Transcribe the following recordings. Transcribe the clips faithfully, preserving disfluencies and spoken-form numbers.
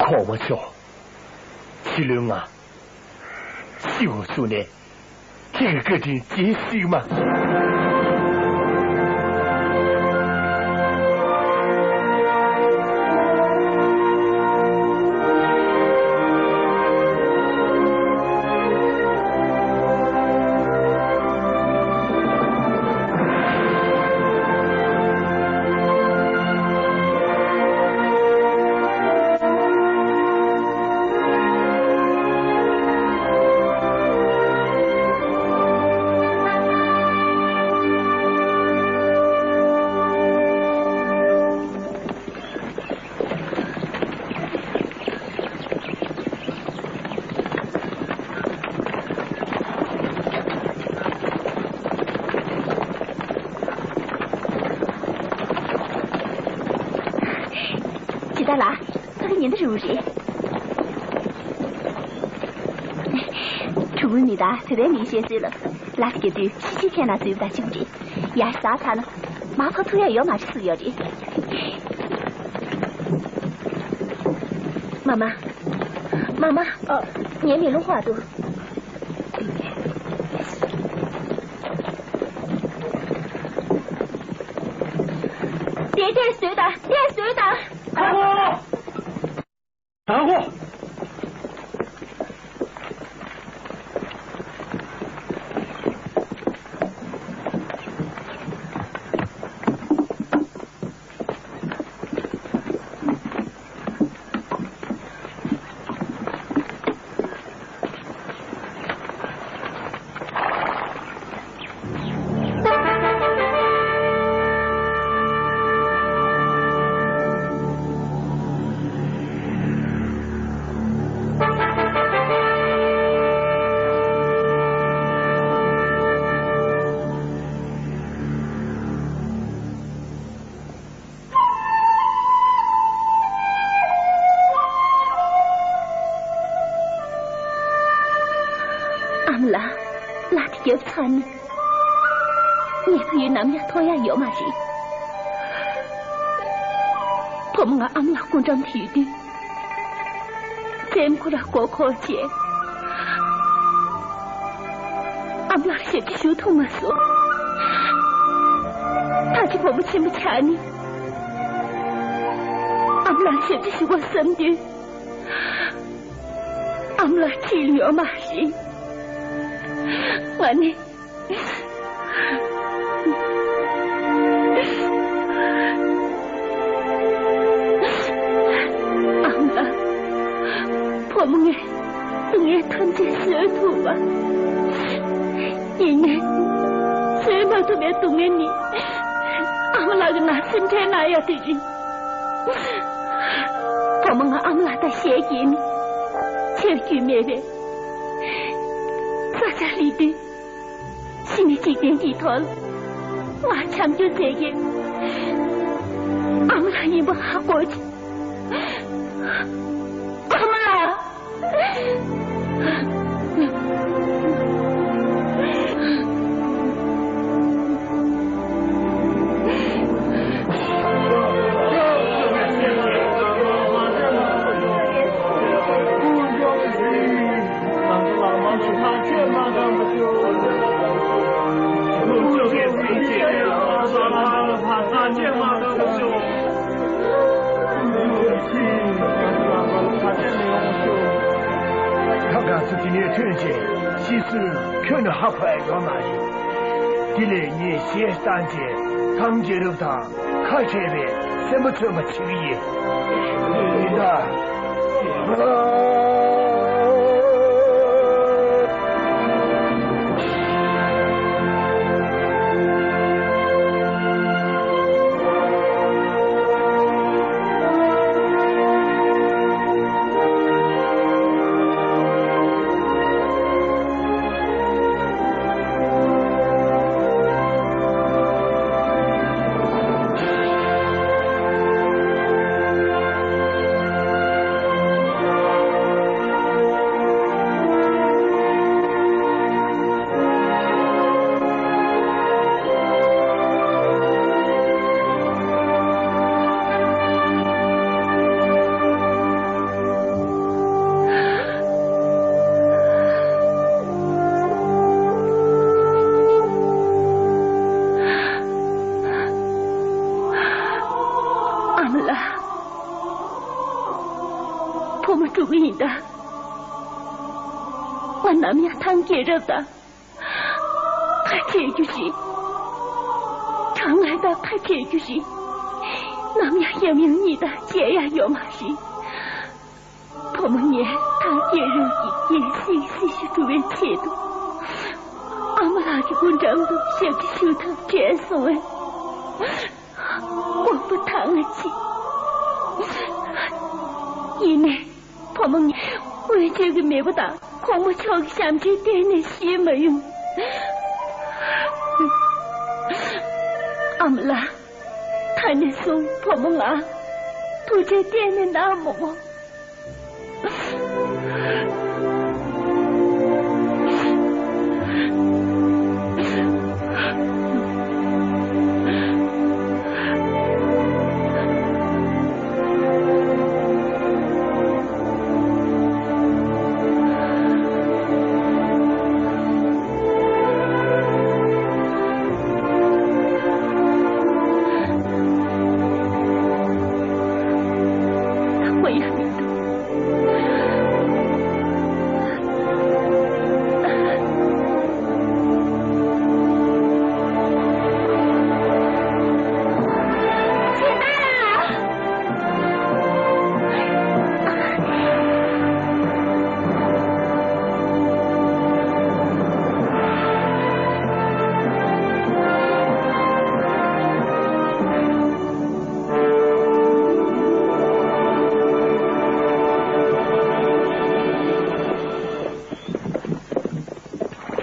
གོང་མ་མཆོག་ཕྱི་ལོའི་ང་ཤི་བ་བཟུང་ནས། ཁྱེད་ཀྱི་བཀའ་དྲིན་རྗེས་ཤིག་མ། ཇི་ལྟར་ལགས། ཕ་གི་ཉིན་ད་རུ་རེད། ཕྲུ་གུའི་མི་དང་བོད་པའི་མིའི་བཤད་སྲོལ་ལ། ལག་བརྒྱབ་དུས་ཤི་ཤི་ཁྱེར་ན་འཛུལ་བ་དང་གཅིག་པ་རེད། ཡར་ཟག་ཚར་ན་མར་འཕུར་ཐུབ་ཡ་ཡོད་མ་རེད་ཟེར་ཡོད་རེད། མ་མ། མ་མ། ཨ། ངའི་མེ་ལོང་ཁོག་ཏུ། དེ་དེ་བཟོས་དང་། དེ་བཟོས་དང་། ཁ་ཁོ། དང་པོ། ཨ་མ་ལགས། ལག་དེ་བརྒྱབ་ཚར་ནས། ངའི་ཕ་ཡུལ་ནམ་ཡང་མཐོང་ཡ་ཡོད་མ་རེད། བུ་མོ་ང་ཨ་མ་ལགས་སྐུ་འགྲམ་དུ་ཡོད་དུས། བཙན་པོ་ཁོ་རང་མགོ་འཁོར་བྱས། ཨ་མ་ལགས་ཞབས་ཕྱི་ཞུ་ཐུབ་མ་སོང་། ད་ཅི་བུ་མོ་ཆེན་པོ་ཆགས་ནས། ཨ་མ་ལགས་ཞབས་ཕྱི་ཞུ་དགོས་བསམ་དུས། ཨ་མ་ལགས་ཁྲིད་ལ་ཡོད་མ་རེད། ང་ནི། ཨ་མ་ལགས། བུ་མོ་ངས་སྡུག་བསྔལ་ཐམས་ཅད་བཟོད་ཐུབ་པ། ཡིན་ནའི། བཟོད་མ་ཐུབ་པའི་སྡུག་བསྔལ་ནི། ཨ་མ་ལགས་ཀྱིས་ང་སེམས་ཁྲལ་གནང་ཡ་དེ་རེད། བུ་མོ་ང་ཨ་མ་ལགས་དང་ཞལ་གྱེས་ནས། ཆེ་རྒྱུས་མེད་པའི་ས་ཆར་སླེབས་དུས། ཕྱི་ནས་འཇིག་རྟེན་འདིའི་ཐོག་ལ་ང་འཆམ་མཐུན་མཛད་མཁན་ཨ་མ་ལགས་ཡིན་པ་ཧ་གོ་བྱུང་། ཨ་མ་ལགས། ད་ག་ཚོད་དེ་ནས་ཐོན་རྗེས་ཤི་གསོན་ཁྱོན་ནས་ཧ་གོ་ཡ་ཡོད་མ་རེད། དེ་ལས་ངས་གཞས་བཏང་རྗེས་ཐང་རྒྱལ་རབས་དང་། ཁ་བྲལ་བའི་སེམས་པ་མཚོན་པ་བྱེད་ཀྱི་ཡིན། ཡིན་ད། གི་ཡིན་ད། ང་ནམ་ཡང་ཐང་རྒྱལ་རབས་དང་ཁ་གྱེས་རྒྱུ་ཞིག་གྲང་ངར་དང་ཁ་གྱེས་རྒྱུ་ཞིག་ནམ་ཡང་ཡབ་ཡུམ་གཉིས་དང་མཇལ་ཡང་ཡོད་མ་རེད། བུ་མོ་ངས་ཐང་རྒྱལ་རབས་ཀྱི་རྒྱལ་སྲིད་སྲི་ཞུ་སྒྲུབ་པའི་ཆེད་དུ། ཨ་མ་ལགས་ཀྱི་སྐུ་འགྲམ་དུ་ཞབས་ཕྱི་ཞུ་ཐབས་བྲལ་སོང་བས། དགོངས་པ་དྭངས་ལ་ཕྱིན། ཡིན་ནའི། བུ་མོ་ངས་དབུས་ཆོས་ཀྱི་མེས་པོ་དང་གོང་མ་མཆོག་གི་ཞབས་འདྲེན་གཏན་ནས་བཞེས་མ་ཡོང་། ཨ་མ་ལགས། ད་ནས་བཟུང་བུ་མོ་ང་ཐུགས་ཁྲལ་གཏན་ནས་གནང་མ་དགོས།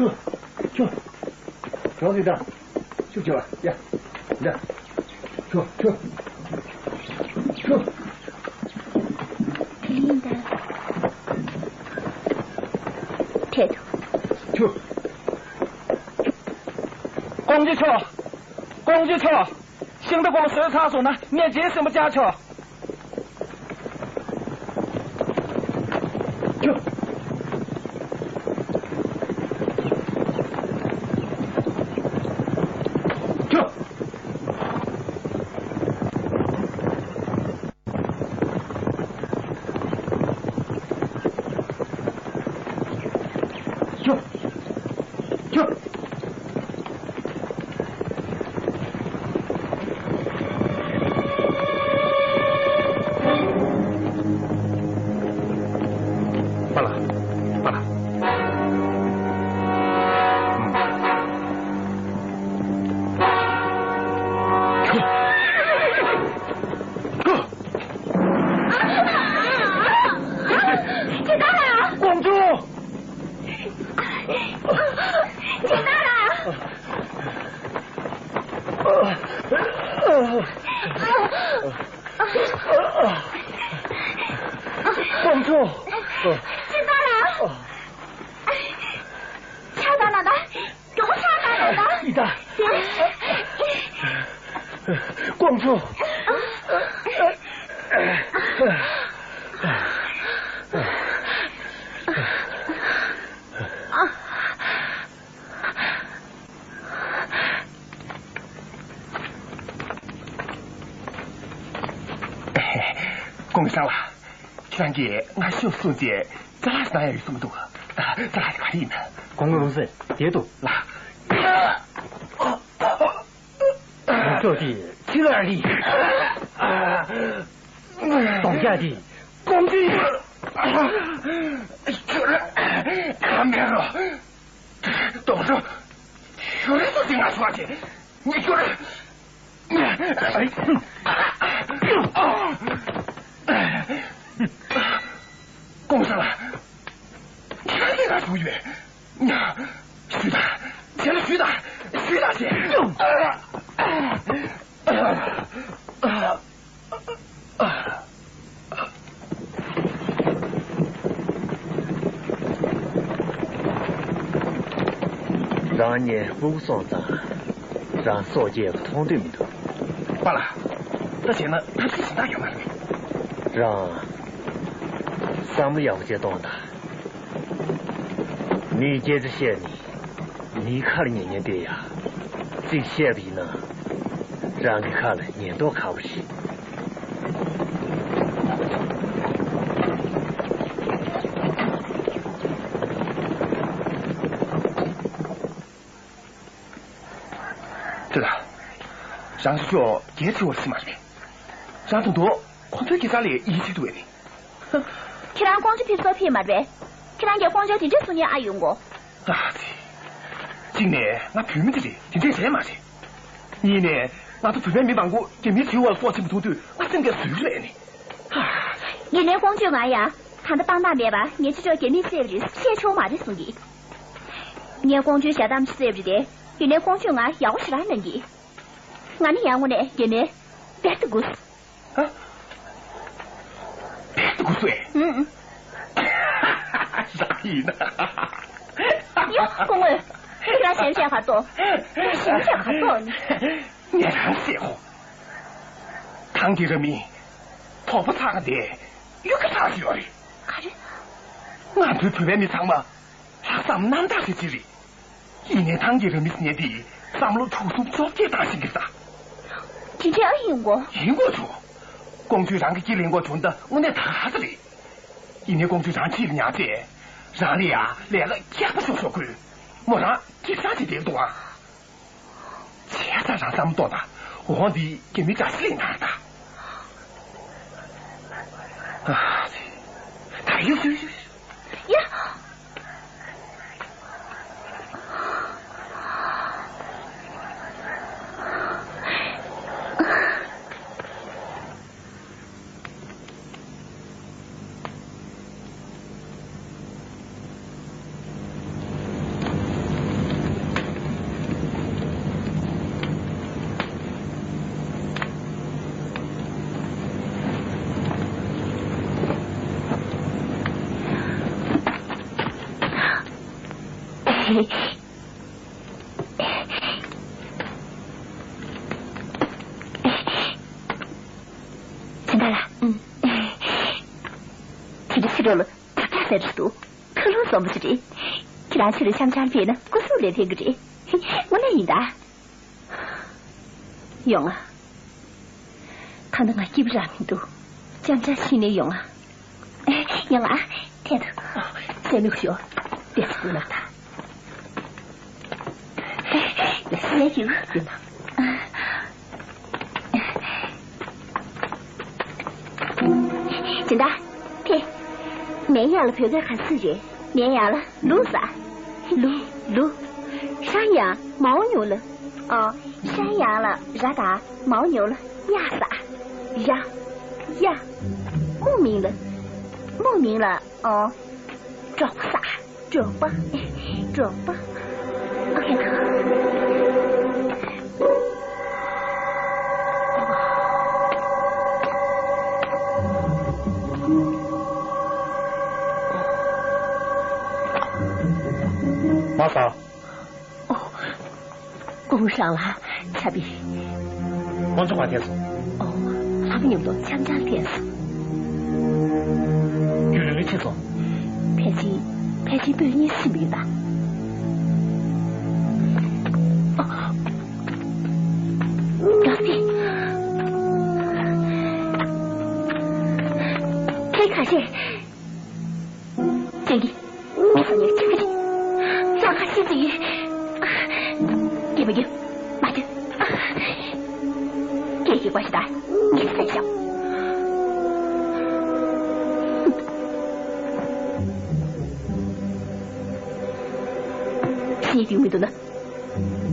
ཁྱོད། ཁྱོད། ཁྱོད་ཟིག་ད། ཁྱོད་ཁྱོད་ཡ། ད། ཁྱོད་ཁྱོད། ཁྱོད། དེ་ཡིན་ད། འཕྲད་དོ། ཁྱོད། ཀོང་ཇོ་མཆོག་ཀོང་ཇོ་མཆོག་ཤིང་རྟ་ཀོང་བཟོས་ཚར་སོང་ན་ངས་རྗེས་ཟིན་པ་བཅར་ཆོག་ཁྱོད། ཁྱོད། ཁྱོད། ཁྱོད། པ་ལགས། པ་ལགས། ཁྱོད། ཁྱོད། ཀོང་ཇོ། ཀོང་ཇོ། ཀོང་ཇོ། ཀོང་ཇོ་ལགས། ཁྱེད་རང་གིས་ང་ཤོག་གསུངས་རྗེས་ཙ་ལག་ཞིག་གནང་ཡ་ཡོད་གསུངས་འདུག་ད་ཙ་ལག་དེ་ག་རེ་ཡིན་ན། ཀོང་ཇོ་ལགས། དེ་འདུག་ལགས། ལུག་ཐོག་དེ་ཚི་ལ་རི། གདོང་རྒྱག་དེ་ཀོང་ཇོ། ཁྱོད་རང་ཁ་མེད་རོ། གདོང་ཁྲོ། ཁྱོད་རང་ཚོ་དེ་ང་ཚོ་བ་དེ་ངས་ཁྱོད་རང་། ཀོང་ཇོ་ལགས། ཁྱེད་རང་གིས་ང་ཞུ་ཡོད། ཞུས་དང་། ཁྱེད་ལ་ཞུས་དང་། ཞུས་དང་ཞེས། རང་ཉིད་སྤུ་གུ་སོང་ཙང་རང་སྲོག་སྐྱེལ་བ་མཐོང་འདོད་མི་འདུག་པཱ་ལགས། ད་བྱས་ན་ཐབས་ཤེས་གཞན་དག་ཡོད་མ་རེད། རང་བསམ་བློ་ཡག་པོ་བྱས་གཏོང་དང་། མིས་སྐད་ཆ་བཤད་ནས་མིའི་ཁ་ལ་ཉན་ཉན་བསྡད་ཡ། གཅིག་བཤད་པ་ཡིན་ན་རང་གི་ཁ་ལ་ཉན་མདོག་ཁ་པོ་རེད། རང་ཚོ་ཕྱོགས་རྒྱལ་ཆེ་བར་ཤི་མ་རེད། རང་དུ་འདུག་ཁོ་ཚོའི་སྐད་ཆ་ལས་ཡིད་ཆེས་ཐུབ་པས་ནི། ཁྱེད་རང་ཀོང་ཇོ་ཕེབས་སོ་ཕེབས་མ་རེད། ཁྱེད་རང་གིས་ཀོང་ཇོ་དེ་འདྲས་གསུང་ཉན་ཨ་ཡོང་གོ། ཨ་ཙི། གཅིག་ནས་ང་བོད་མི་དེ་རེད་དེ་འདྲས་རེད་མ་རེད། གཉིས་ནས་ང་ཚོ་བོད་པའི་མི་མང་པོ་རྒྱ་མིའི་བྱིའུ་བ་ལ་སྲོག་ཕྱིན་པ་མཐོང་དུས་ང་སེམས་ཁ་ཟུག་རེད་ནི། ཡིན་ནའི་ཀོང་ཇོས་ང་ཡང་ད་ལྟ་དཔང་རྟགས་མེད་པ་ངེད་ཅག་ཕྱོགས་རྒྱ་མིས་བསད་པ་རེད་བཤད་ཆོག་མ་རེད་གསུང་གི། ངས་ཀོང་ཇོའི་ཞལ་གདམས་ཤིག་བསླབས་རེད་དེ། ཡིན་ནའི་ཀོང་ཇོས་ང་ཡག་པོ་ཞེ་དྲག་གནང་གི། ང་ནི་ཡང་དངོས་གནས་རྒྱ་མིའི་བེ་ཏི་གུ་སུ། ཧ། བེ་ཏི་གུ་སུ་ཨེ། ཨུ་ཨུ། རང་ཡིན་ན། ཡ་སྐུ་ངོ། ཁྱེད་རང་ཞེན་ཆགས་ག་ཏོ། ཁྱེད་རང་ཞེན་ཆགས་ག་ཏོ་ནི། ངས་རང་བཤད་གོ། ཐང་གི་ར་མི། དོག་པ་ཚ་ག་དེ། གཡུག་ག་ཚ་ཞིག་ཡོད་རེད། ག་རེ། ང་ཚོའི་བོད་པའི་མི་ཚང་མ། ལྷག་བསམ་རྣམ་དག་ཞིག་ཅིག་རེད། ཡིན་ནའི་ཐང་གི་ར་མི་ཟེར་མཁན་དེ་བསམ་བློ་དྲུག་གསུམ་བཅོ་བརྒྱད་བཏང་ཤེས་ཀྱི་རེད་ད། དེ་འདྲ་ཨ་ཡིན་གོ། ཡིན་དགོས་བྱུང་། ཀོང་ཇོས་རང་གི་དཀྱིལ་ལེན་དགོས་བྱུང་ད་དངོས་གནས་ད་ག་ས་རེད། ཡིན་ནའི་ཀོང་ཇོས་རང་ཕྱིར་ཉར་རྗེས། རང་ལ་ཡ་ལས་ཀ་ཁག་པོ་ཤོར་ཤོར་དགོས། མོ་རང་སྐྱིད་སང་ཅིག་བསྡད་འདུག་ཨ། བྱས་ཙང་རང་བསམ་བློ་གཏོང་དང་། འོ་འདི་རྒྱ་མི་འདྲ་ཞིག་ལེན་ན་ད། ཨ་ཙི། ད་ཡོད་ཡོད་ཡོད། ཡ། ཅིན་ཏ་ལ། ཨུམ། དེ་རིང་ཕྱི་དྲོ་ལ་ད་ལྟ་ཟེར་རེད་འདུག་ཁ་ལོ་བཟང་པོ་ཞིག་རེད། ཁྱེད་རང་ཕྱི་དྲོ་འཆམ་འཆམ་ཕེབས་ན་སྐུ་གཟུགས་ལ་ཕན་གི་རེད། དངོས་གནས་ཡིན་ད། ཡོང་ང་། ད་ནི་ང་སྐྱིད་པོ་རག་མི་འདུག་འཆམ་འཆམ་ཕྱིན་ནས་ཡོང་ང་། ཡོང་ང་། ཐད་དུ། སེམས་མི་ཤོག་དེ་ཚོ་ཀུན་ལ་ད། ལས་ཀྱི་ཡིན་ན། ཇི་ལྟ། ཕེ། མེ་ཡར་ལ་བོད་སྐད་ག་ཚོད་རེད། མེ་ཡར་ལ་ལུག་ཟ། ལུག་ལུག་ཧྲ་ཡང་མའོ་ཉུ་ལ། ཨ། ཧྲ་ཡང་ལ་ར་དང་མའོ་ཉུ་ལ་གཡག་ཟ། ཡ། ཡ། མུ་མིང་ལ། མུ་མིང་ལ། ཨོ། གྲོགས་པོ་ཟ། གྲོགས་པོ། གྲོགས་པོ། ཨོ་ཁེ། མ་ཟ། ཨོ། སྐུ་ངོ་ཧྲང་ལགས། ཆ་པི། ཁོང་ཚོ་ག་ཐད་སོང་། ཨོ། ལྷ་མོ་མཉམ་དུ་འཆམ་འཆམ་ཐད་སོང་། རྒྱུས་ལོན་ལ་ཕྱིན་སོང་། ཕལ་ཆེར། ཕལ་ཆེར་སྤོས་ངན་ཕྱིན་པ་ཡིན་ད། ཨོ། རྒྱགས་པི། ཁྱེད་ཁ་ཤས། ཅན་གྱི། མི་སུ་ཉེར་ཆག་གི། ལྕགས་ཁ་ཤི་ཟིག་ཡིན། སྐྱེས་མ་རྒྱུ། མ་རྒྱུ། སྐད་ཅིག་པ་ཞིག་ད། ངས་བསད་ཤག་ཤེས་རྒྱུ་མི་འདུག་ན།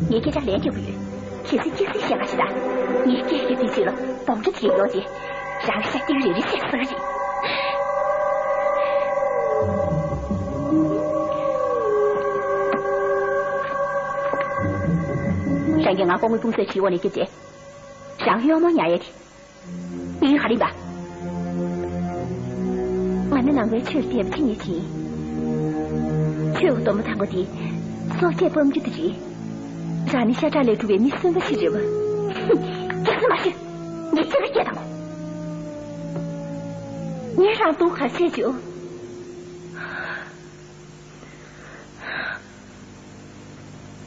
ངས་སྐད་ཆ་ལན་རྒྱག་གི་ཡོད། གལ་སྲིད་སྐྱེ་སྲིད་བཤད་པ་ཞིག་དང་། ངས་སྐད་རྒྱག་དུས་ཚོད་ལ་བོང་ཁྲ་དེ་ཡོང་རྗེས། རང་ཤ་སྟེང་རེ་རེ་བཤད་ས་རེད། རང་གིས་ང་ཀོང་མོའི་སྤུན་སྲས་ཁྲིའི་འོག་ནས་སྐྱོབ་རྗེས། རང་གཡོག་མོ་ཉར་ཡས་དེ། ངས་ག་རེ་ཡིན་པ། ང་ནི་ནང་པའི་ཆོས་ལ་དད་པ་ཆེ་ཉེ་ཅིག་ཡིན། ཆོས་ཀྱི་སྡོམ་པ་དམ་པོ་དེ་སྲོག་བཅད་སྤང་རྒྱུ་དེ་རེད། རང་ནི་ཤ་ཁྲག་ལས་གྲུབ་པའི་མི་གསོན་པོ་ཞིག་རེད་བ། ཧུམ། སྐྱག་རྫུན་མ་ཤོད། ངས་ཅི་ལ་སྐད་བཏང་གོ། ངས་རང་དུང་ག་བྱས་བྱུང་།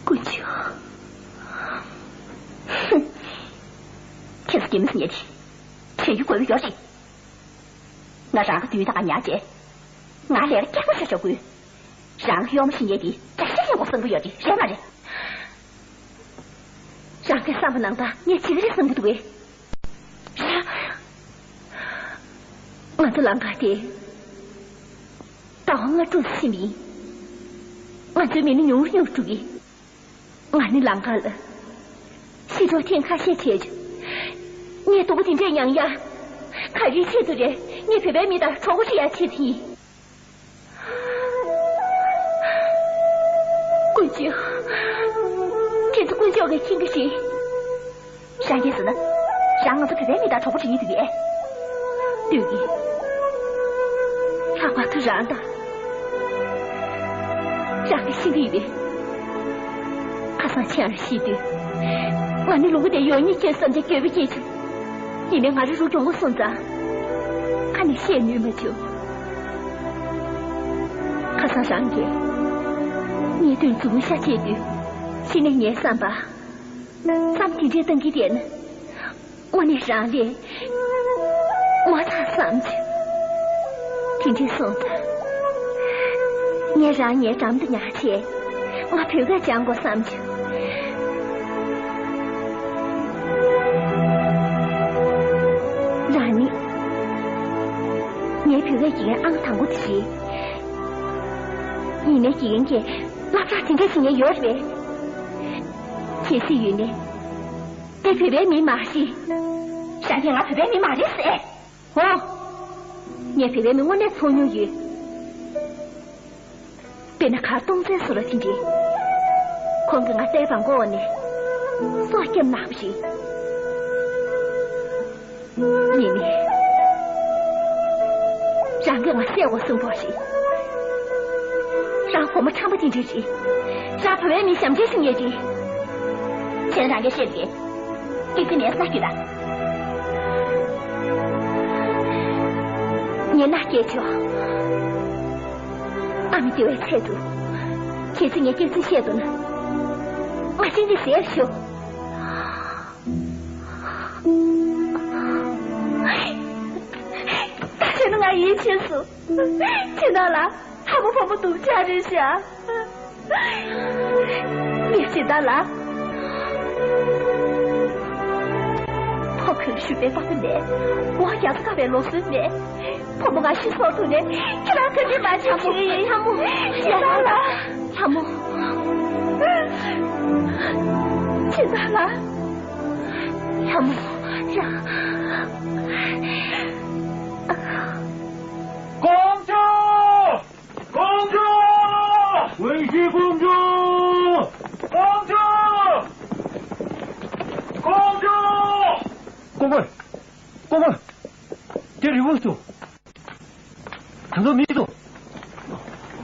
དཀོན་མཆོག་ཁྱེད་ཚོ་སྐྱེ་མི་སྲིད་ཉེ་དེ། བྱེད་རྒྱུ་དགོས་པ་ཡོད་རེད། ང་རང་གི་མདུན་ཐང་ཉར་རྗེས། ང་ལས་ཀ་སྐྱག་པ་ཤོར་ཤོར་དགོས། རང་གི་གཡོག་མོ་ཤི་ཉེ་དེ་བཀྲ་ཤིས་ལྷུན་པོ་བཟང་པོ་ཡོད་རེད་རེད་མ་རེད། རང་གི་བསམ་པ་ནང་ད་ངས་བྱེད་ཀྱི་རེད་བསམ་གྱི་འདུག་གས། ར། ང་ཚོ་ལམ་ཁ་དེ་ད་བང་ང་ཀྲུང་ཕྱིན་པ་ཡིན། ང་ཚོའི་མི་ནི་ཉུང་རུ་ཉུང་རུ་འགྲོ་གི། ང་ནི་ལམ་ཁ་ལ་ཤི་གྲོགས་ཐེངས་ཁ་ཤས་བྱས་བྱུང་། ངས་སྡུག་པོ་དེ་འདྲས་མྱངས་ཡ། ག་རེའི་ཆེད་དུ་རེད། ངས་བོད་པའི་མི་དང་གྲོགས་པོ་བྱེད་ཡ་ཆེད་དུ་ཡིན། དཀོན་མཆོག་ཁྱེད་ཚོ་དཀོན་མཆོག་གིས་མཁྱེན་གྱི་རེད། རང་གིས་ཟེར་ན། རང་ང་ཚོ་བོད་པའི་མི་དང་གྲོགས་པོ་བྱེད་ཀྱི་འདུག་གས། ལྟོས་ཀྱིས། ལྷག་པར་དུ་རང་དང་། རང་གིས་ཤེས་ཀྱི་ཡོད་པས། ཁ་སང་ཁྱེད་རང་ཤི་དུས། ང་ནི་ལུ་གུ་དེ་ཡོང་ཉེས་ཁྱེད་བསམ་བྱ་འགྱོད་པ་སྐྱེས་བྱུང་། ཡིན་ནའི་ང་རང་རུ་གྱོང་པོ་སོང་ཙང་། ཁ་ནས་བཤད་ནུས་མ་བྱུང་། ཁ་སང་རང་གིས་ངའི་དོན་མཛུབ་མོ་ཤ་བཅད་དུས། གཞི་ནས་ངའི་བསམ་པ། བསམ་དེ་འདྲའི་བཏང་གི་བསྡད་ན། དངོས་གནས་རང་ལས་ངོ་ཚ་བསམ་བྱུང་། དེ་འདྲའི་སོང་ཙང་། ངས་རང་ངའི་འགྲམ་དུ་ཉར་བྱས། ང་བོད་སྐད་སྦྱང་དགོས་བསམ་བྱུང་། རང་ནི་ངའི་བོད་སྐད་དགེ་རྒན་ཨང་དང་པོ་དེ་རེད། ཡིན་ནའི་དགེ་རྒན་གྱིས་སློབ་གྲྭར་དེ་འདྲ་བྱེད་མཁན་ཡོད་རེད་པས། གལ་སྲིད་ཡོད་ནའི། དེ་བོད་པའི་མི་མ་རེད། རང་གིས་ང་བོད་པའི་མི་མ་རེད་ཟེར། ཧོ། ངས་བོད་པའི་མི་དངོས་གནས་ཚོར་མྱོང་ཡོད། དཔེར་ན་གར་སྟོང་རྩའི་བཟོ་འདྲ་དེ་འདྲའི། ཁོང་གིས་ང་རྩྭའི་བྲང་ཁོག་འོག་ནས་སྲོག་བསྐྱབས་གནང་བ་རེད། ཡིན་ནའི། རང་གིས་ང་བསད་དགོས་གསུངས་པ་རེད། རང་བུ་མོ་ཁྲམ་པ་དེ་འདྲ་རེད། རང་བོད་པའི་མི་ཞབས་འདྲེན་ཞུ་མཁན་རེད། ཁྱེད་རང་གིས་བཤད་པ་རེད། སྐྱག་རྫུན་མེད་ཟེར་རྒྱུ་ད། ངས་མནའ་སྐྱེལ་ཆོག་ཨ་མའི་བདེ་བའི་ཆེད་དུ། གལ་སྲིད་ངས་སྐྱག་རྫུན་བཤད་འདུག་ན། ང་ཤིན་ཏུ་བཟོད་ཞུ། ད་བྱས་ན་ང་ཡིད་ཆེས་སོང་། ཁྱེད་རང་ལ་ལྷ་མོ་བུ་མོ་སྡུག་ཅག་རེད་ཤག་ངས་སྦྱིན་བདག་ལ། ཕོ་ཁོས་ཞུ་བའི་པགས་པ་ནས། འོ་རྒྱ་མཚོ་དཀར་བའི་ལུགས་སྲོལ་ནས། བུ་མོ་ང་ཤི་སོང་དུས་ནས་ཁྱེད་རང་ཐུགས་རྗེ་མ་བྱེད་ཀྱི་ཡིན། ལྷ་མོ། སྦྱིན་བདག་ལ། ལྷ་མོ། སྦྱིན་བདག་ལ། ལྷ་མོ། རང་། དཀོན་མཆོག་དཀོན་མཆོག་དངོས་གཞི་དཀོན་མཆོག་དཀོན་མཆོག་དཀོན་མཆོག་ཀོ་ཀོ། ཀོ་ཀོ། དེ་རི་བོ་སུ། ད་ཚོ་མི་སུ།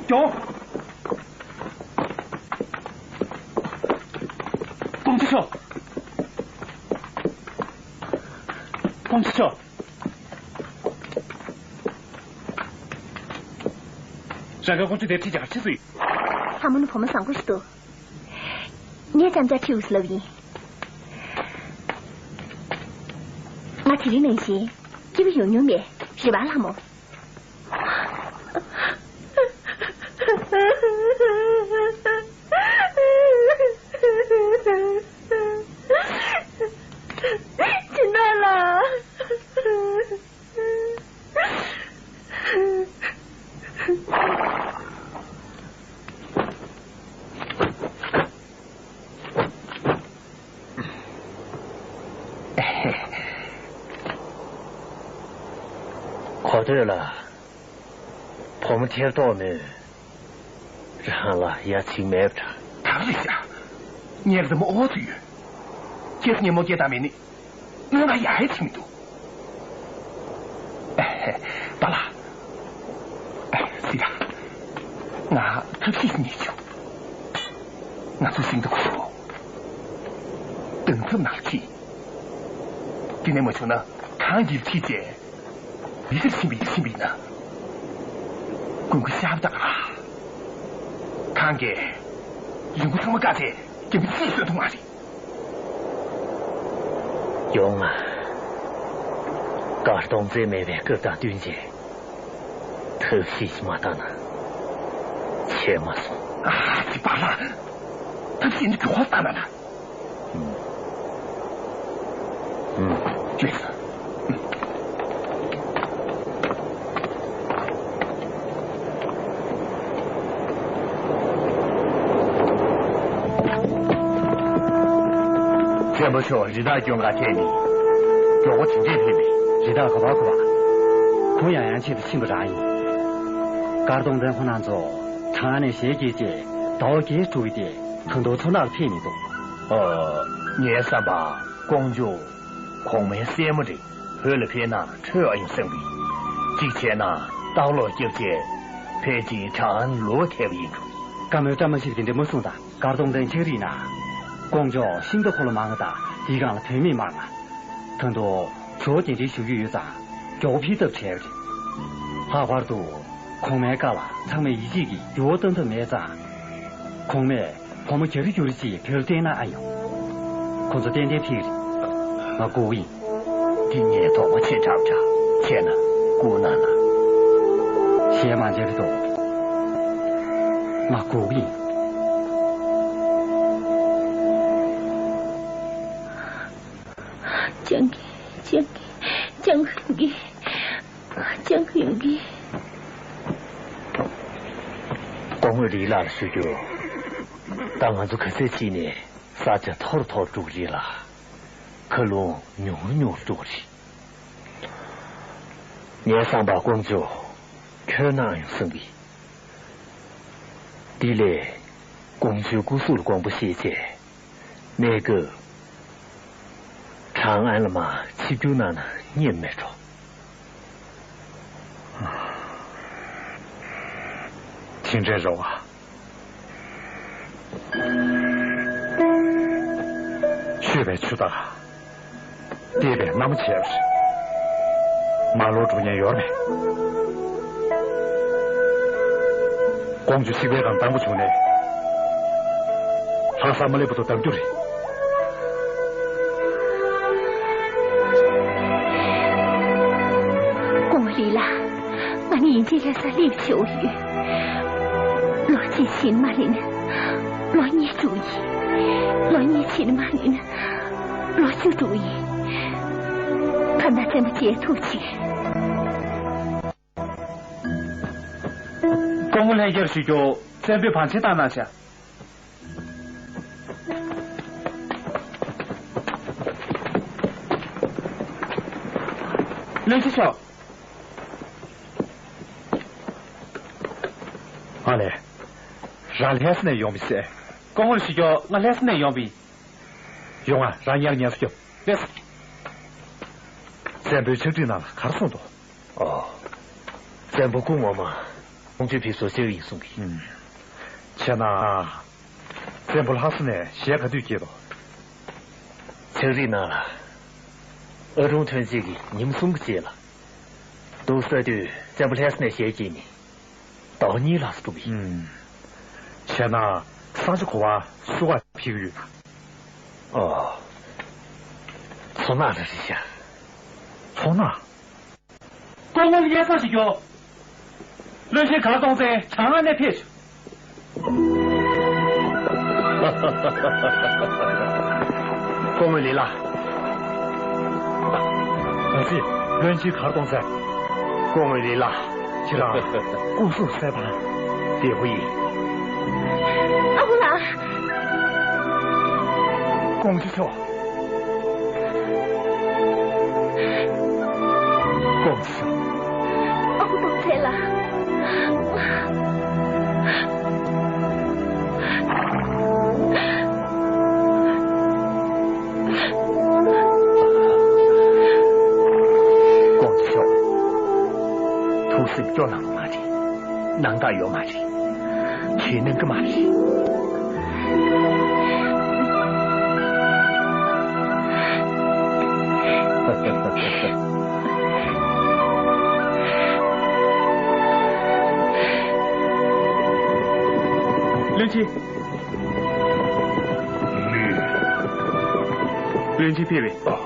ཀྱོ། དཀོན་མཆོག་དཀོན་མཆོག་རང་གི་དཀོན་མཆོག་དེ་ཁྲིད་ཀྱང་ཁྲིད་སུ་ཡིན། ལྷ་མོ་ནི་བུ་མོ་བཟང་པོ་ཞིག་འདུག་ངས་ཙམ་ཙམ་ཁྲིད་འོས་སུ་ལབ་ཡིན། ང་དེ་རིང་ནང་བཞིན་སྐྱིད་པོ་ཡོང་མྱོང་མེད། རེད་པ་ལྷ་མོ། སྦྱིན་བདག་ལགས། གོ་ཐོས་ལ། བུ་མོ་ཁྱེར་ཐོག་མེད། རང་ལ་ཡ་ཚིག་མེད་པ་འདྲ། ད་རེད་ཤག་ངས་རི་མོ་ཨོ་ཚོད་ཡོད། ཁྱེད་ཉིན་མོ་སྐྱེ་དང་མེད་ནི། སྔོན་ལ་ཡ་ཧེ་ཚིག་མི་འདུག་པཱ་ལགས། སི་ཡ། ང་ཐབས་ཤེས་ཤིག་རྙེད་བྱུང་། ང་ཚོ་ཤིང་ཏོག་ཁུ་ཤོ། དང་ཐབས་ནག་ཁྲིད། དེ་ནས་མ་བྱུང་ན་གང་ཡིར་ཁྲིད་བྱས། མི་སེར་ཕྱིན་པ་ཡིར་ཕྱིན་པ་ཡིན་ན། ཀུན་ཀུ་ཤ་བདག་ལ། གང་གས། ལུང་ཁུ་ཚང་མ་བཀག་སྟེ་རྒྱ་མི་ཚིག་གསོད་ཐུབ་མ་རེད། ཡོང་ང་། གར་སྟོང་རྩེ་མེད་པའི་སྐབས་དང་བསྟུན་བྱས། ཐབས་ཤེས་ཤིག་མ་བཏང་ན། བྱས་མ་སོང་། ཨ་ཙི་པཱ་ལགས། ཐབས་ཤེས་འདི་གི་ཧོ་བཏང་ན་ན། ཨུམ། ཅེས། བཙན་པོ་མཆོག་རི་དྭགས་སྐྱོང་གར་ཐད་ནས་མགྱོགས་པོ་དེ་འདྲས་ཕེབས་པས། རི་དྭགས་ག་པར་ག་པར། གུང་ཡང་ཡང་ཆེད་དུ་ཕྱིན་པ་རང་ཡིན། སྐར་གདོང་བཙན་ཁོ་རང་ཚོ་གྲང་ནས་ཞལ་གྱེས་རྗེས་ཟླ་བ་བརྒྱད་དྲུག་གི་སྟེང་ད་དུང་མཚོ་ནག་ལ་ཕེབས་མི་འདུག་ཨོ། ངའི་བསམ་པར་ཀོང་ཇོ། གོང་མའི་སྲས་མོ་རེ་བོད་ལ་ཕེབས་ན་འཕྲོད་ཨ་ཡོང་བསམ་གི། གཅིག་བྱས་ན་ལྟག་ལོག་སྐྱབས་རྗེས་ཕལ་ཆེར་ཁྲང་ཨན་ལུ་བ་ཐེབས་ཡིན་འགྲོ། བཀའ་མོལ་བཀྲ་མ་ཤིས་པ་དེ་འདྲ་མ་གསུངས་དང་། སྐར་གདོང་བཙན་ཕྱག་རིས་ན། ཀོང་ཇོ་ཤིང་རྟ་འཁོར་ལོ་མང་ང་དང་འདི་སྒང་ལ་བུད་མེད་མང་ང་། ད་དུང་ཇོ་བོ་གདན་འདྲེན་ཞུ་རྒྱུ་ཡོད་ཙང་མགྱོགས་པོ་ཕེབས་ཐབས་བྱས་པ་རེད། ལྷག་པར་དུ་གོང་མའི་བཀའ་ལ་ཚང་མས་ཡིད་ཆེས་ཀྱིས་འགྱུར་བ་གཏང་ཐབས་མེད་ཙང་། གོང་མས་སྒོར་མོ་བརྒྱ་རེ་བརྒྱ་རེ་ཅིག་བོད་ལ་བསྟན་ན་ཨ་ཡོང་། ཁོ་ཚོ་ཏན་ཏན་ཕེབས་རེད། ང་སྒུག་གི་ཡིན། འདི་ངས་དོགས་པ་ཆེ་དྲགས་འདྲ་བྱས་ན་སྒུག་གནང་ན། གཞན་མ་མཇལ་རེ་དོ། ང་སྒུག་གི་ཡིན། སྤྱང་ཀི། སྤྱང་ཀི། སྤྱང་ཀི། སྤྱང་ཀི། སྐུ་ངོ་ལི་ལགས་ལ་ཞུ་རྒྱུ། ད་ང་ཚོ་ག་ཚོད་ཕྱིན་ནས་ས་ཆ་མཐོ་རུ་མཐོ་རུ་འགྲོ་གི་རེད་ལ། མཁའ་རླུང་ཉུང་རུ་ཉུང་རུ་འགྲོ་གི་རེད། ངའི་བསམ་པར་ཀོང་ཇོ་ཁྱོད་ནང་ཡང་གསུང་གི། དེ་ལས་ཀོང་ཇོའི་སྐུ་གཟུགས་ལ་དགོངས་པ་བཞེས་བྱས། གནས་སྐབས་ཁྲང་ཨན་ལ་མར་ཆིབས་བསྒྱུར་གནང་ན་ཉེས་མེད་འགྲོ། དེ་འདྲའི་རེ་བ། ཆོད་པའི་ཆུ་དང་བལྟས་པའི་གནམ་བྱས་པ་རེད། མ་ལོག་འགྲོ་ཉེན་ཡོད་མེད། ཀོང་ཇོ་གཤེགས་པའི་སྒང་དང་པོ་བྱུང་ནས། ལྷ་ས་མ་སླེབས་བར་དུ་བདམས་རྒྱུ་རེད། སྐུ་ངོ་ལི་ལགས། ང་ནི་ཡིན་གཅིག་ལྷ་ས་སླེབས་ཆོག་ཡོད། ལོ་གཅིག་ཕྱིན་མ་སླེབས་ན་ལོ་གཉིས་འགྲོ་ཡིན། ལོ་གཉིས་ཕྱིན་མ་སླེབས་ན་ལོ་བཅུ་འགྲོ་ཡིན། ད་ལྟ་བཙན་པོ་མཇལ་ཐུབ་ཅིག་སྐུ་ངོ་ལྷན་རྒྱས་ཞུ་རྒྱུ། བཙན་པོས་བང་ཆེན་བཏང་གནང་ཤག་བློན་ཆེན་མཆོག་ཨ་ལས། རང་ལྷ་ས་ནས་ཡོང་བ་ཟེར། སྐུ་ངོ་ཞུ་རྒྱུ། ང་ལྷ་ས་ནས་ཡོང་བ་ཡིན། ཡོང་ང་། རང་ཉལ་ཉལ་སོ་རྒྱོབ། ལགས་སོ། བཙན་པོའི་ཕྱག་བྲིས་ནང་ལ་ག་རེ་གསུངས་འདུག་ཨོ། བཙན་པོ་སྐུ་ངོ་མ་ཀོང་ཇོ་ཕེབས་བཟོ་བྱས་ཡིན་གསུང་གི། ཨུམ། བྱས་ན། བཙན་པོ་ལྷ་ས་ནས་ཞལ་ག་དུས་སྐྱེལ་དོ། ཕྱག་བྲིས་ནང་ལ། ཨ་རུང་ཐོན་རྗེས་ཀྱི་ཉིན་གསུམ་གྱི་རྗེས་ལ། འདུག་ས་དུས་བཙན་པོ་ལྷ་ས་ནས་ཞལ་སྐྱེལ་ནས། ཟླ་བ་གཉིས་ལྷག་ཙམ་འགྲོ་གི་ཡིན། ཨུམ། བྱས་ན་ས་ཆ་ག་པར་བསུ་ག་ཕེབས་ཀྱི་ཡོད་ན། ཨོ། མཚོ་ནག་ལ་རེད་ཤག་མཚོ་ནག་སྐུ་ངོ་ལ་སྙན་སེང་ཞིག་རྒྱོབ། བློན་ཆེན་མཁར་གདོང་བཙན་བྱང་ཨ་ནས་ཕེབས་བྱུང་། སྐུ་ངོ་ལི་ལགས། ག་སྲིད། བློན་ཆེན་མཁར་གདོང་བཙན། སྐུ་ངོ་ལི་ལགས། ཁྱེད་རང་སྐུ་གཟུགས་གསལ་ཐང་། བདེ་པོ་ཡིན། ཨ་ཁུ་ལགས། ཀོང་ཇོ་མཆོག་ཀོང་ཇོ། ཨ་ཁུ་གདོང་བཙན་ལགས། ཀོང་ཇོ་མཆོག་ཐུགས་སེམས་སྐྱོ་གནང་བ་མ་རེད། སྣང་དག་ཡོད་མ་རེད། ཁྱེད་སྣང་གི་མ་རེད། བློན་ཆེན། བློན་ཆེན་ཕེབས་པས།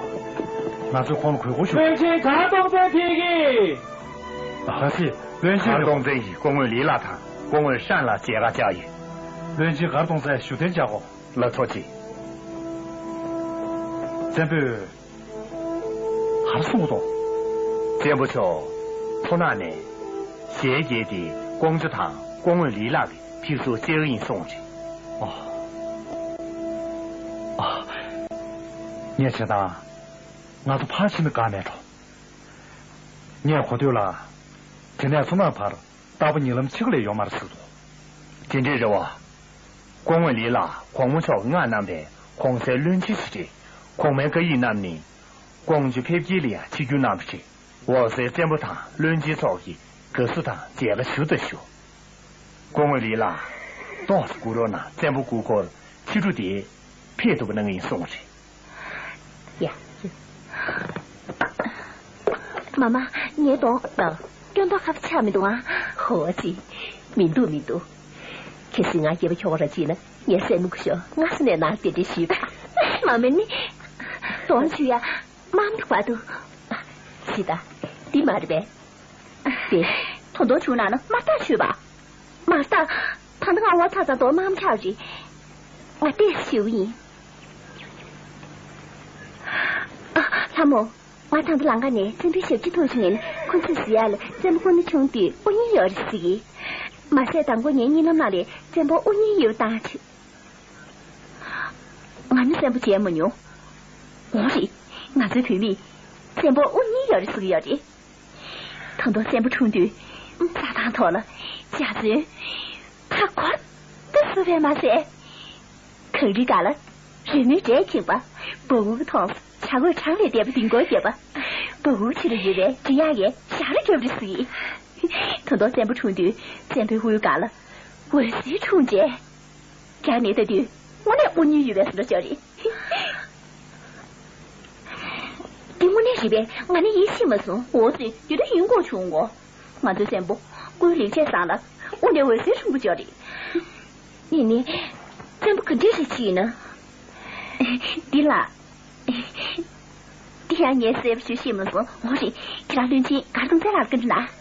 ང་ཚོས་ཁོང་ལ་གུས་བཀུར་ཞུ། བློན་ཆེན་མཁར་གདོང་བཙན་ཕེབས་ཀྱིས། ག་སྲིད། བློན་ཆེན། མཁར་གདོང་བཙན་གྱིས་སྐུ་ངོ་ལི་ལགས་དང་སྐུ་ངོ་ཧྲན་ལགས་མཇལ་ཁ་བཅར་ཡོད། བློན་ཆེན་མཁར་གདོང་བཙན་བཞུགས་གདན་འཇགས་གོ། ལགས་ཐུགས་རྗེ་ཆེ། བཙན་པོས། གར་སོང་འདུག་བཙན་པོ་མཆོག་མཚོ་ནག་ནས་ཞལ་བརྒྱད་དེ་ཀོང་ཇོ་དང་ཀོང་ངོས་ལི་ལགས་ཀྱི་ཕེབས་བསུ་བཅར་གྱི་ཡིན་གསུངས་རེད། ཨོ། ཨ། ངས་བྱས་ན་ང་ཚོ་ཕར་ཕྱིན་ན་དགའ་མེད་འགྲོ། ངས་གོ་ཐོས་ལ། དེ་ནས་མཚོ་ནག་བར་རྟག་པར་ཉེ་ལམ་ཕྱི་ག་ལས་ཡོང་མ་རེད་ཟེར་འདུག་དེ་འདྲས་རེད་བ། ཀོང་ངོས་ལི་ལགས་གོང་མ་མཆོག་མངགས་གནང་པའི་གོང་གསལ་བློན་ཆེན་ཞིག་རེད། གོང་མའི་བཀའ་ཡིག་རྣམས་ནི། ཀོང་ཇོ་ཕེབས་སྐྱེལ་ལ་ཡང་ཆིབས་བསྒྱུར་གནང་བ་རེད། འོག་སའི་བཙན་པོ་དང་བློན་ཆེན་ཚོགས་ཀྱིས་དགའ་བསུ་དང་མཇལ་ཁ་ཞུ་དང་ཞུ། ཀོང་ངོས་ལི་ལགས། ཏོག་ཙམ་སྒུག་རོགས་གནང་། བཙན་པོ་སྐུ་འཁོར་ཕྱི་དྲོ་དེ་ཕེབས་ཐུབ་པ་གནང་གི་ཡིན་གསུངས་པ་རེད། ཡ། མ་མ། ངའི་གདོང་། ལགས། སྐྱོན་མདོག་ཁ་པོ་ཆགས་མི་འདུག་ཨ། ཧོ་ཅི། མི་འདུག་མི་འདུག་གལ་སྲིད་ང་སྐྱེས་པ་ཁྱོ་ག་ར་བྱེད་ན་ངའི་སྲས་མོ་སྐུ་ཞབས་སྔ་ས་ནས་ནང་དེ་འདྲ་ཞུས་པ། མ་མ་ནི། གདོང་ཆུ་ཡ། དམའ་མོ་འདུག་པ་འདུག་ཞི་ད། འདི་མ་རེད་པས། དེ། ད་དུང་ཆུ་ནང་ན་དམར་རྟགས་ཆུ་བ། དམར་རྟགས། ད་ལྟ་ང་བ་ཚ་ཚ་དོ་དམའ་མོ་ཆགས་རེད། ང་ལྟས་ཞེའུ་ཡིན། ཨ། ལྷ་མོ། ང་ད་ལྟ་ལམ་ཁ་ནས་བཙན་པོའི་ཞབས་ཕྱི་ཐུག་བྱུང་ངས་ཁོ་ཚོས་ཟེར་ཡ་ལ་བཙན་པོ་སྐུ་ན་ཆུང་དུས་དབུ་བརྙེས་ཡོད་རེད་ཟེར་གི། མ་ཟད་དང་པོ་ངའི་གཉིད་ལམ་ནང་ལ་བཙན་པོ་དབུ་བརྙེས་ཡོད་བཏང་ཆེ། ང་ནི་བཙན་པོ་མཇལ་མ་མྱོང་། འོ་རེད། ང་ཚོའི་བུད་མེད་བཙན་པོ་དབུ་བརྙེས་ཡོད་རེད་ཟེར་གི་ཡོད་རེད། ད་དུང་བཙན་པོ་འཁྲུངས་དུས་རྩྭ་ཐང་ཐོག་ལ་འཇའ་ཚོན་ཁ་འཁོར་དུ་བསུ་བས་མ་ཟད། གངས་རིའི་སྒང་ལ་རོལ་མོའི་སྒྲས་ཁེངས་པ། འབའ་འུར་གྱིས་མཐོང་། བྱ་རྒོད་གྲངས་ལས་འདས་པ་ལྡིང་སྐོར་བརྒྱབ་པ། འབའ་འུར་ཕྱི་ལ་ཡུར་བའི་འབྲི་གཡག་གིས་ཞབས་བྲོ་བརྒྱབ་རེད་ཟེར་གི། ད་དུང་བཙན་པོ་འཁྲུངས་དུས་བཙན་པོའི་དབུའི་སྒང་ལ་འོད་ཟེར་འཁྲུངས་རྗེས། རྒྱང་ནས་ལྟ་དུས་དངོས་གནས་དབུ་བརྙེས་ཡོད་པའི་བཟོ་འདྲ་ཅིག་རེད། འདི་དངོས་གནས་རེད་པས། ང་ནི་ཡིད་ཆེས་མ་སོང་། འོ་ཙི། འདི་འདྲ་ཡིན་དགོས་བྱུང་ངོ་། ང་ཚོའི་བཙན་པོ་སྐུའི་ལེགས་བྱས་བཟང་ལ་དབུ་འདྲའི་འོད་ཟེར་འཁྲུངས་པ་ཅིག་རེད། ནི་ནི། བཙན་པོ་ག་འདྲས་རེད་ཅིག་ཡིན་ན། འདི་ལ། འདི་ཡང་ངས་གསལ་པོ་ཞུ་ཤེས་མ་སོང་། འོ་རེད། ཁྱེད་རང་བློན་ཆེན་མགར་སྟོང་བཙན་ལགས་ལ་བཀའ་འདྲི་གནང་།